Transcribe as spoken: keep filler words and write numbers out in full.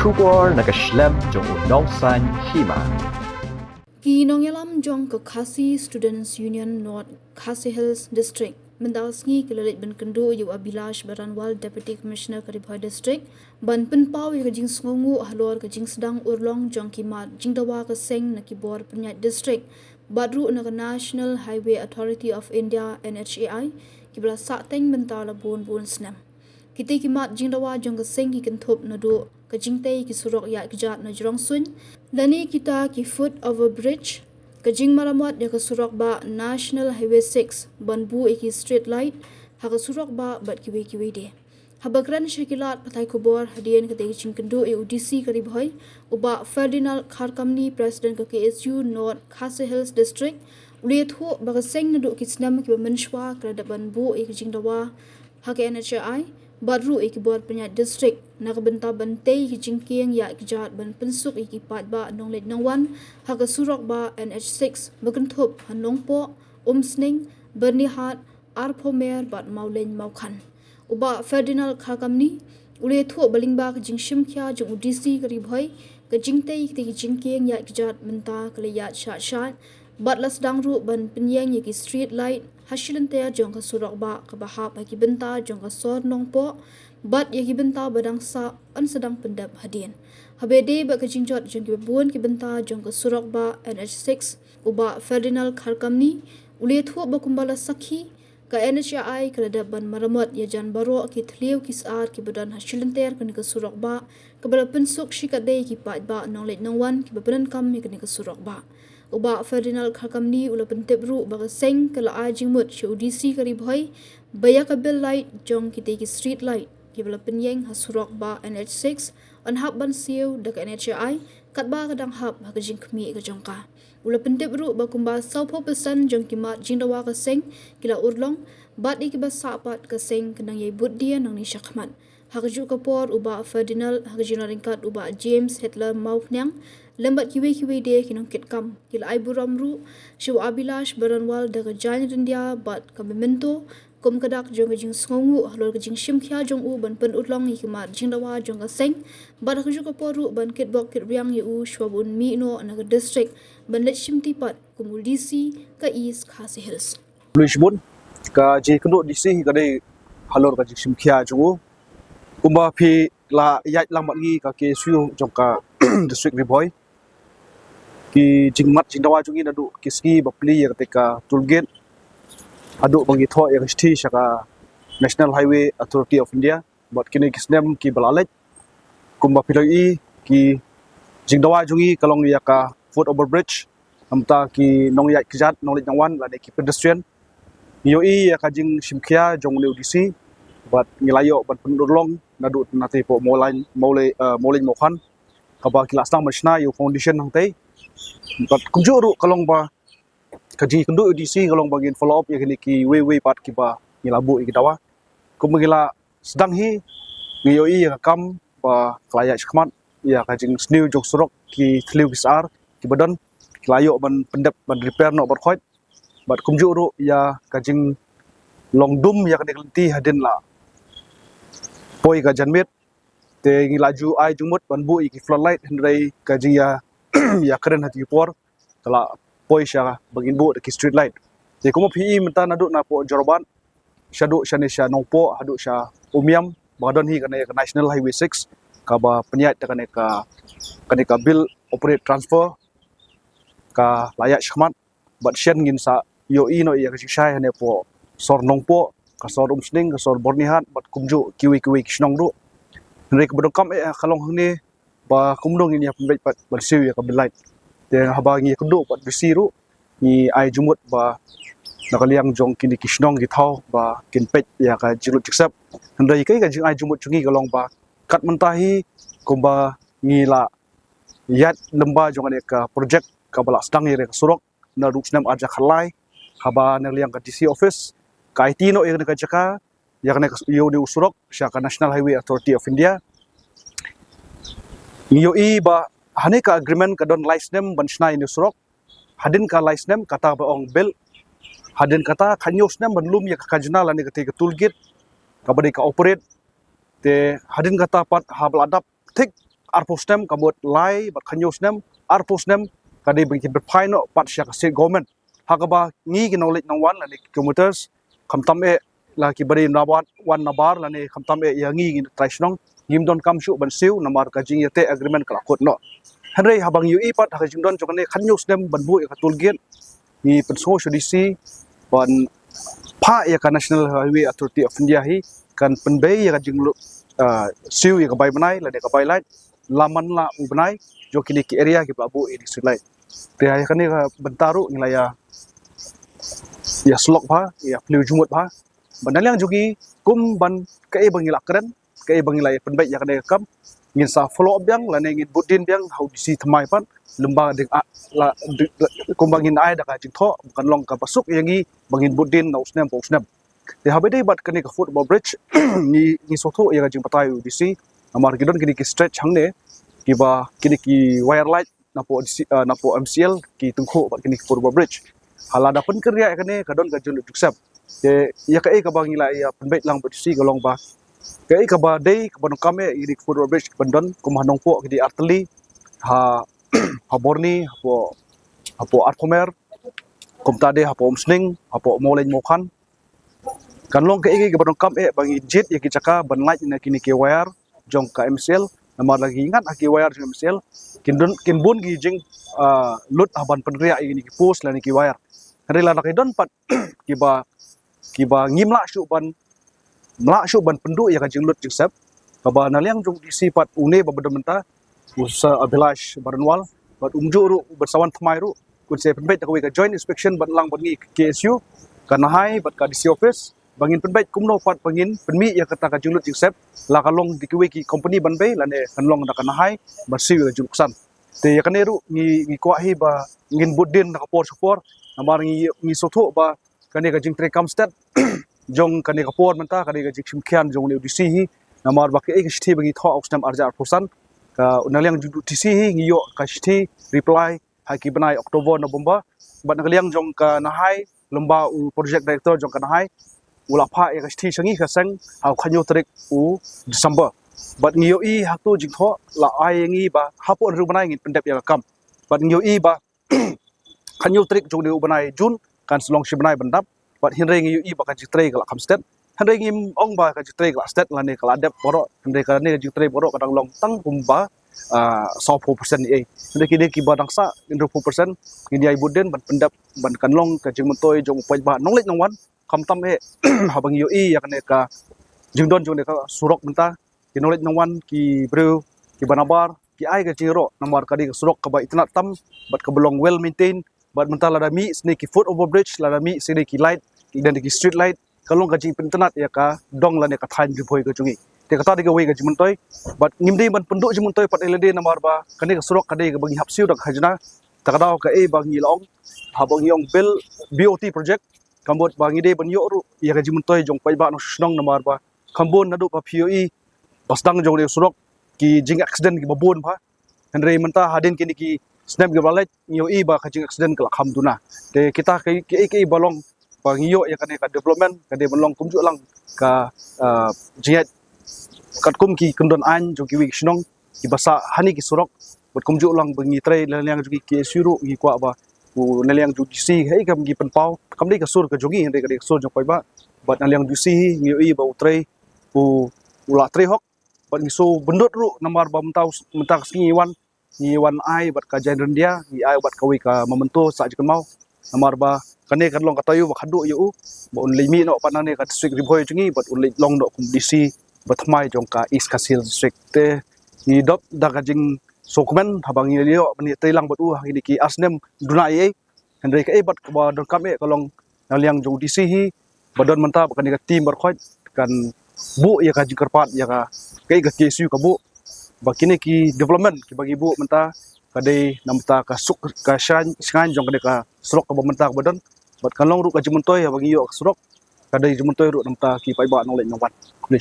Khubor na ka shlem jong u nongsan hima. Ki nongïalam jong ka Khasi Students Union North Khasi Hills District mynta ka sngi ki la leit ban kynduh ïa u Abhilash Baranwal, Deputy Commissioner ka Ri Bhoi District, ban pynpaw ïa ka jingsngewnguh halor ka jingsdang urlong jong ki mat jingdawa ka seng na ki bor pynïaid district bad ruh na ka National Highway Authority of India, N H A I, kiba la sah teng mynta la bun bun snem. Kitei ki mat jingdawa jong ka seng ki kynthup naduh ka jingtei ki surok ïaid kjat na jrong suiñ, lane kita ki foot over bridge, ka jingmaramot ïa ka surok bah National Highway six, ban buh ïa ki street light ha ka surok bah bad kiwei kiwei de. Haba kren sha ki lad pathai khubor hadien katei ka jingkynduh ïa u D C ka Ri Bhoi, u Bah Ferdinand Kharkamni, President ka K S U North Khasi Hills District, u la ïathuh ba ka seng naduh ki snem kiba mynshuwa ka la dep ban buh ïa ka jingdawa ha ka N H A I bad ruh ïa ki bor pynïaid district na ka bynta ban tei ki jingkieng ïaid kjat ban pynsuk ïa ki paidbah nongleit nongwan ha ka surok bah N H six ba kynthup ha Nongpoh, Umsning, Byrnihat, Arphew Mer bad Mawlein Mawkhan. U Bah Ferdinand Kharkamni u la ïathuh ba lyngba ka jingshim khia jong u D C ka Ri Bhoi, ka jingtei kitei ki jingkieng ïaid kjat mynta ka la ïaid shah shah bad la sdang ruh ban pynïeng ïa ki street light ha shilynter jong ka surok bah kaba hap ha ki bynta jong ka sor Nongpoh bad ïa ki bynta ba dang sah yn sa dang pyndep hadien. Haba ïadei bad ka jingjot jong kiba bun ki bynta jong ka surok bah N H six, u Bah Ferdinand Kharkamni u la ïathuh ba kumba la sakhi, ka N H A I ka la dep ban maramot ïa jan baroh ki thliew ki sar kiba don ha shilynter kane ka surok bah, kaba la pynsuk shikatdei ki paidbah nongleit nongwan kiba pyndonkam ïa kane ka surok bah. U Bah Ferdinand Kharkamni u la pyntip ruh ba ka seng ka la ai jingmut sha u D C ka Ri Bhoi ba ïa ka bill light jong kitei ki street light kiba la pynïeng ha surok bah N H six yn hap ban siew da ka N H A I katba ka dang hap ha ka jingkhmih ka jong ka. U la pyntip ruh ba kumba sawphew percent jong ki mat jingdawa ka seng ki la urlong bad ïa kiba sah pat ka seng kan dang ïai bud dien nangne shakhmat. Ha kajuh ka por u Bah Ferdinand, ha ka jingïaryngkat u Bah James Hitler Mawphniang lem bad kiwei kiwei de ki nongkitkam, ki la ai burom ruh sha u Abhilash Baranwal da ka jaiñ ryndia bad ka memento kum ka dak jong ka jingsngewnguh halor ka jingshim khia jong u ban pynurlong ïa ki mat jingdawa jong ka seng bad ha kajuh ka por ruh ban kitbok kitrwiang ïa u shuwa ba un mih noh na ka district ban leit shimti pat kum u D C ka East Khasi Hills. Police bun ka jingkynduh D C ka dei halor ka jingshim khia jong u. Kumba phi la ïaid lang bad ngi ka K S U jong ka district Ri Bhoi, ki jingmat jingdawa jong ngi naduh ki sngi ba plie ïa katei ka toll gate haduh ba ngi thoh ïa ka shithi sha ka National Highway Authority of India. Bad kine ki snem kiba la leit, kumba phi la ïohi, ki jingdawa jong ngi ka long ïa ka foot over bridge, namta ki nongïaid kjat nongleit nongwan lane ki pedestrian. Ngi ïohi ïa ka jingshim khia jong une u D C bad ngi la ïoh ban pynurlong naduh natei poh Mawlein, Mawlein, eh, Mawlein Mawkhan, kaba ki la sdang ban shna ïa u foundation hangtei. Bad kumjuh ruh ka long ba ka jingkynduh u D C ka long ba ngin follow up ïa kine kiwei wei pat kiba ngi la buh ïa ki dawa. Kumba ngi la sdang hi, ngi ïohi ïa ka kam ba ka la ïaid shakhmat, ïa ka jingsniew jong surok, ki thliew ki sar kiba don, ki la ïoh ban pyndep ban repair noh baroh khoit. Bad kumjuh ruh ïa ka jinglong dum ïa kane ka lynti hadien la poi ka janmiet, te ngi la ju ai jingmut ban buh ïa ki floodlight, hynrei ka jingïa, ïakren ha ki por ka la poi sha ba ngin buh da ki street light. Te kumba phi i mynta naduh na poh Jorabat shaduh shane sha Nongpoh haduh sha Umiam ba ka don hi kane ka National Highway six kaba pynïaid da kane ka, kane ka bill operate transfer ka la ïaid shakhmat. Bad shen ngin sa ïohi noh ïa ka jingshai hane poh sor Nongpoh, ka sor Umsning, ka sor Byrnihat bad kumjuh kiwei kiwei ki shnong ruh. Hynrei kaba donkam eh ka long hangne ba kumno ngin ïa pynbeit pat ban siew ïa ka bill light. Te haba ngi ïakynduh bad D C ruh, ngi ai jingmut ba na ka liang jong kine ki shnong ki thaw ba kin peit ïa ka jinglut jingsep. Hynrei kaei ka jingai jingmut jong ngi ka long ba kat mynta hi kumba ngi la ïaid lyngba jong kane ka project kaba la sdang ïa ka surok naduh snem ar hajar khatlai, haba na liang ka D C office ka aiti noh ïa kane ka jaka, ïa kane ka, ïa une u surok sha ka National Highway Authority of India. Ngi ïohi ba hane ka agreement ka don lai snem ban shna ïa une u surok. Hadien ka lai snem kata ba ong bill, hadien kata ka hynñiew snem ban lum ïa ka khajna lane katei ka toll gate kaba dei ka operate. Te hadien kata pat haba la dap thik arphew snem, ka mut lai bad khathynñiew snem, arphew snem, ka dei ba ngin pynphai noh pat sha ka state government. Ha kaba ngi ki nongleit nongwan lane ki commuters, khamtam eh la ki ba dei na wan, wan nabar lane khamtam eh ïa ngi ngi trai shnong, ngim donkam shuh ban siew namar ka jingïateh agreement ka la kut noh. Hynrei haba ngi ïohi pat ha ka jingdon jong kane khathynñiew snem ban buh ïa ka toll gate, ngi pynsngew sha D C ban phah ïa ka National Highway Authority of India hi kan pynbei ïa ka jinglut, ah, siew ïa ka bai bnai lane ka bai light la man la u bnai jong kine ki area kiba la buh ïa ki street light. Te ïa kane ka bynta ruh ngi la ïa, ïa slok bha, ïa plie jingmut bha. Bad na liang jong ngi kum ban kaei ba ngi la kren, kaei ba ngi la ïa pynbeit ïa kane ka kam, ngin sa follow up biang lane ngin bud dien biang ha u D C thymmai pat, lymba ding ah, la, ding, la, kumba ngin ai da ka jingthoh ba kan long kaba suk ïa ngi ba ngin bud dien na u snem pa u snem. Te haba ïadei bad kane ka foot over bridge, ngi, ngi sngewthuh ïa ka jingbatai u D C, namar ki don kine ki stretch hangne kiba kine ki wire light napoh D C, ah, napoh M C L ki tyngkhuh bad kine ki foot over bridge. Ha lada pynkynriah ïa kane ka don ka jinglut jingsep. Te ïa kaei kaba ngi la ïa pynbeit lang bad D C ka long ba kaei kaba dei kaba donkam eh ïa kine ki foot over bridge ban don, kum ha Nongpoh ki dei artylli, ha, ha Borni hapoh, hapoh Arphumer, kumta de hapoh Umsning, hapoh Mawlein Mawkhan. Kan long kaei kaei kaba donkam eh ba ngin jied ïa ki jaka ban lait na kine ki wire jong ka M C L, namar lada ngi ngat ha ki wire jong M C L, kin don, kin bun ki jing, ah, lut ha ban pynriah ïa kine ki post lane ki wire. Hynrei lada ki don pat kiba, kiba ngim lah shuh ban, lah shuh ban pynduh ïa ka jinglut jingsep, kaba na liang jong D C pat une ba ba don mynta, u Sir Abhilash Baranwal, bad um juh ruh u ban sa wan thymmai ruh, un sa pynbeit da kawei ka joint inspection bad lang bad ngi ka K S U, ka NHAI bad ka D C office, ba ngin pynbeit kumno pat ba ngin pynmih ïa kata ka jinglut jingsep, la ka long da kiwei ki company ban bei lane kan long da ka NHAI ban siew ïa ka jingluksan. Te ïa kane ruh ngi, ngi kwah hi ba ngin bud dien na ka por sha ka por, namar ngi, ngi sngewthuh ba kane ka jingtrei kam stet jong kane ka por mynta ka dei ka jingshim khian jong une u D C hi, namar ba kaei ka shithi ba ngi thoh ha u snem arhajar arphew san, ka na liang jong u D C hi ngi ïoh ka shithi reply ha ki bnai October, November, bad na ka liang jong ka NHAI, lymba u project director jong ka NHAI u la phah ïa ka shithi sha ngi ka seng ha u khatñiew tarik u December. Bad ngi ïohi ha kato jingthoh la ai ïa ngi ba hapoh hynriew bnai ngin pyndep ïa ka kam. Bad ngi ïohi ba khatñiew tarik jong une u bnai June kan sa long shi bnai ban dap. Bad hynrei ngi ïohi ba ka jingtrei ka la kham stet. Hynrei ngim ong ba ka jingtrei ka la stet lane ka la dep baroh. Hynrei kane ka jingtrei baroh ka dang long tang kumba, ah, sawphew percent ei. Hynrei kine kiba dang sah hynriewphew percent ngin ïai bud dien ban pyndep ban kan long ka jingmyntoi jong u paidbah nongleit nongwan, khamtam eh haba ngi ïohi ïa kane ka jingdon jong kane ka surok mynta, ki nongleit nongwan, ki briew kiba nabar ki ai ka jingïaroh namar ka dei ka surok kaba itynnad tam bad kaba long well maintained. Bad mynta lada mih shisha ki foot over bridge, lada mih shisha ki light, ki, ki street light, ka long ka jingpynitynnad ïa ka dong lane ka thaiñ Ri Bhoi ka jong ngi. Te kata dei kawei ka jingmyntoi. Bad ngim dei ban pynduh jingmyntoi pat ïa lade namar ba kane ka surok ka dei kaba ngi hap siew da ka khajna. Te ka daw kaei ba ngi la ong, haba ngi ong build B O T project, ka mut ba ngi dei ban ïoh ruh ïa ka jingmyntoi jong paidbah nongshong shnong namar ba kham bun naduh ba phi ïohi ba sdang jong une u surok ki jingaccident kiba bun bha. Hynrei mynta hadien kine ki snem kiba la leit ngi ïohi ba ka jingaccident ka la kham duna. Te kita kiei kiei ba long ba ngi ïoh ïa kane ka development ka dei ban long kumjuh lang ka, ah, jingïaid katkum ki kyndon aiñ jong kiwei ki shnong kiba sah ha kine ki surok. Bad kumjuh lang ba ngi trei na liang jong ki K S U ruh ngi kwah ba u na liang jong D C hi kam ngi pynpaw, kam dei ka sur ka jong ngi, hynrei ka dei ka sur jong paidbah. Bad na liang D C hi ngi ïohi ba u trei, u, u la trei hok. Bad ngi sngewbha bynrut ruh namar ba mynta, mynta ka sngi ngi wan, ngi wan ai bad ka jaiñ ryndia, ngi ai bad kawei ka memento sah jingkynmaw. Namar ba kane kan long ka taïew ba khadduh ïa u ba un leit mih noh pat nangne ka district Ri Bhoi jong ngi bad un leit long noh kum D C ba thymmai jong ka East Khasi Hills District. Te ngi dap da ka jingsngewkmen haba ngi ïoh ban ïatrei lang bad u ha kine ki ar snem duna ei ei. Hynrei kaei pat kaba donkam eh ka long na liang jong u D C hi ba don mynta ba kane ka team baroh khoit kan buh ïa ka jingkyrpad ïa ka, kaei ka K S U ka buh ba kine ki development kiba ngi buh mynta ka dei na bynta ka suk ka shngaiñ, shngaiñ jong kane ka surok kaba mynta kaba don. Bad kan long ruh ka jingmyntoi haba ngi ïoh ka surok, ka dei jingmyntoi ruh na bynta ki paidbah nongleit nongwan. Khublei.